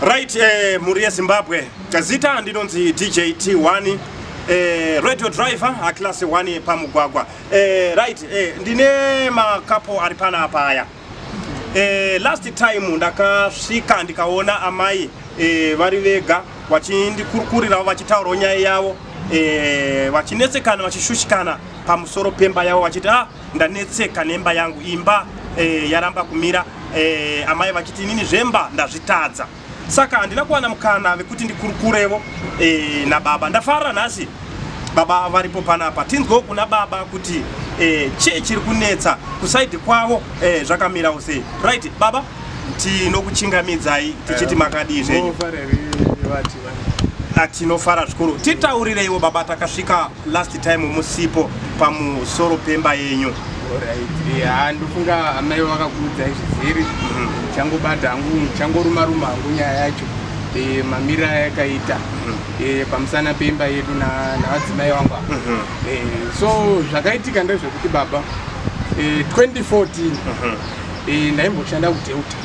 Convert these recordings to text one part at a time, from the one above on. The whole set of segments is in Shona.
Right, mhuri yeZimbabwe, zita ndinonzi DJ T1, radio driver aclass 1 pamugwagwa. Right, ndine macouple ari panapa aya. Last time ndakasvika ndikaona amai vari vega vachindikurukurirawo, vachitaurawo nyaya yavo, vachinetsekana, vachishushikana pamusoro pemba yavo, vachiti, "Ah, ndanetseka nemba yangu, imba yaramba kumira." Amai vachiti, "Inini zvemba ndazvitadza." Saka handina kuwana mukana vekuti ndikurukurevo nababa. Ndafara nhasi baba varipo panapa, tinzwewo kuna baba kuti chii chiri kunetsa kuside kwavo, zvakamirawo sei. Right, baba, tinokuchingamidzai tichiti makadii zvenyu? Tinofara zvikuru. Titaurireiwo baba, takasvika last time musipo, pamusoro pemba yenyu. Ha, ndofunga amai vakakuudzai zvizere. Ndichangobata hangu, ndichangoruma ruma hangu nyaya yacho, mamiriro ayakaita pamusana pemba yedu navadzimai vangu ava. So zvakaitika ndezvekuti baba, 2014 ndaimboshanda kuDelta.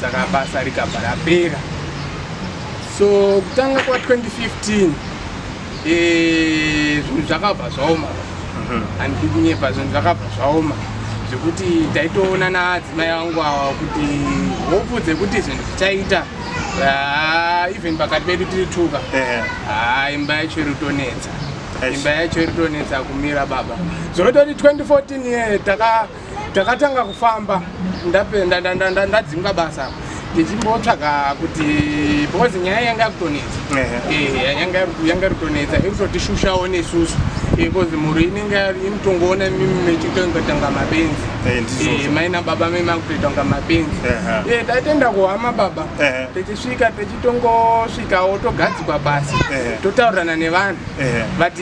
Saka basa rikabva rapera. So kutanga kwa2015 zvinhu zvakabva zvaoma. Handidi kunyepa, zvinhu zvakabva zvaoma zvekuti taitoona naadzimai vangu ava kuti hope dzekuti zvinhu zvichaita, even pakati pedu tiri tuka, ha, imba yacho iri kutonetsa. Imba yacho iri kutonetsa kumira baba. Zvinoita kuti 2014 ye takatanga kufamba, ndadzinga basa, tichimbotsvaga kuti, because nyaya yanga yakutonetsa. Yanga iri kutonetsa, iri kutotishushawo nesusu, because mhuri inenge inotongoona mimi mechitongotanga mapenzi. Ndizvozvo. Mai nababa memakutoita kunga mapenzi. Taitenda kuhama baba. Tichisvika, tichitongosvikawo, togadzikwa pasi, totaurirana nevanhu, but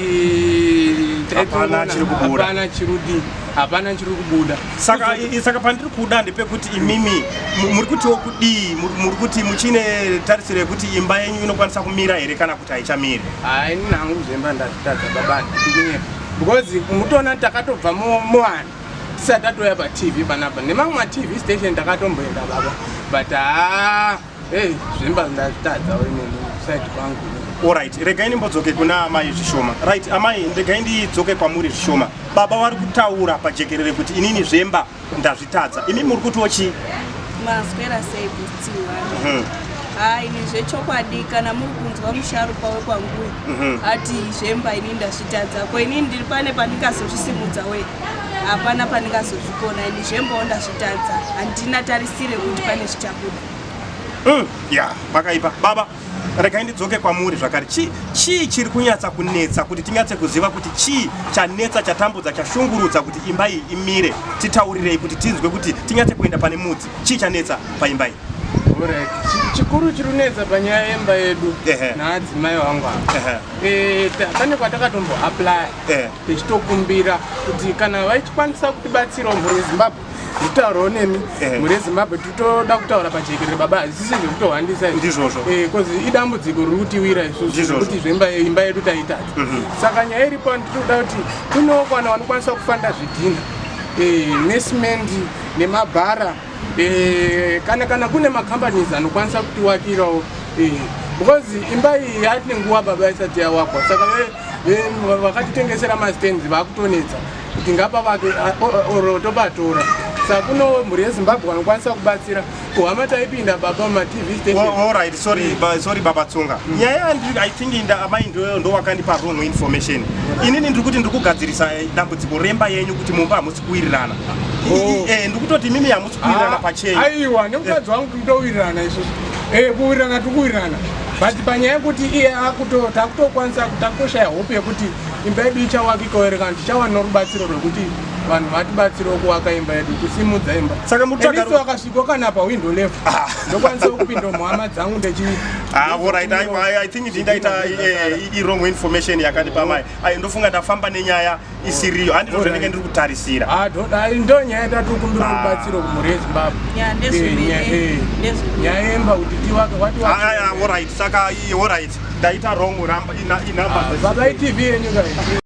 Hapana chiri kubuda. Hapana chirudi, hapana chiri kubuda. Saka pandiri kuda ndepekuti imimi muri kutiwo kudii? Muri kuti muchine tarisiro yekuti imba yenyu inokwanisa kumira here kana kuti haichamiri? Hai, ini hangu zvemba ndazvitadza baba, handidi kunyepa, because mutoona takatobva muvanhu tisati tatouya paTV panapa, nemamwe maTV station takatomboenda baba, but haa, ei, zvemba ndazvitadzawo inini side kwangu. Alright, regai ndimbodzoke kuna amai zvishoma. Right, amai, regai ndidzoke kwamuri zvishoma. Baba vari kutaura pajekerere kuti, "Inini zvemba ndazvitadza." Imi muri kutiwo chii? Maswera sei, Bustiwa? Hai, ini zvechokwadi, kana muri kunzwa musharuka wekwanguyu ati zvemba ini ndazvitadza, ko inini ndiri pane pandingazozvisimudza we? Hapana pandingazozvikona. Ini zvembawo ndazvitadza, handina tarisire kuti pane zvichabuda. Ya, pakaipa baba. Regai ndidzoke kwamuri zvakare. Chii chiri kunyatsa kunetsa, kuti tinyatse kuziva kuti chii chanetsa, chatambudza, chashungurudza kuti imba iyi imire? Titaurirei kuti tinzwe, kuti tinyatse kuenda pane mudzi. Chii chanetsa paimba iyi? Alright. Chikuru chiri kunetsa panyaya yemba yedu naadzimai vangu ava, pane kwatakatomboapply, tichitokumbira kuti kana vachikwanisa kutibatsirawo. Mhuri yeZimbabwe, ndikutaurawo nemi. Mhuri yeZimbabwe, titoda kutaura pajekerere baba, hazvisi zvekutohwandisa izvi. Ndizvozvo. 'Cause idambudziko riri kutiwira isusu. Ndizvozvo. Kuti zvemba imba yedu taitadza. Saka nyaya iripo, nditoda kuti kunewo kwana vanokwanisa kufanda zvidhina nesimendi nemabhara, kana kune macompanies anokwanisa kutiwakirawo, because imba iyi yatine nguva baba isati yawakwa. Saka vakatitengesera mastands vakutonetsa kuti ngapavake oro topatora. Saka kuno mhuri yeZimbabwe vanokwanisa kubatsira, kuhama taipinda baba, mumaTV station. Alright, sorry, sorry baba Tsunga. Nyaya yandiri, I think inda amai ndo wakandipa wrong information. Inini ndiri kuti ndiri kugadzirisa dambudziko remba yenyu, kuti mumba hamusi kuwirirana. Oh. Ndiri kutoti imimi hamusi kuwirirana pachenyu. Aiwa, nemukadzi wangu tinotowirirana isusu. Kuwirirana tiri kuwirirana, but panyaya yekuti iye takutokwanisa, takutoshaya hope yekuti imba yedu ichawakikawo here, kana tichawana rubatsiro rwekuti vanhu vatibatsirewo kuwaka imba yedu, kusimudza imba. Saka muri At least wakasvikawo kana pawindow level, ndokwanisa kupinda muhama dzangu ndechi Ah, alright, I think ndindaita i wrong information yakandipa mai. Ai, ndofunga ndafamba nenyaya isiriyo. Handizvo zvanenge ndiri kutarisira. Ah, ndo nyaya tatikumbira rubatsiro kumhuri yeZimbabwe. Ya, ndezvemene. Ndezvemene. Nyaya yemba kuti tiwake wati. Ah, ah, alright, saka alright. Ndaita wrong ramba ina inamba. Baba, iTV yenyu kai.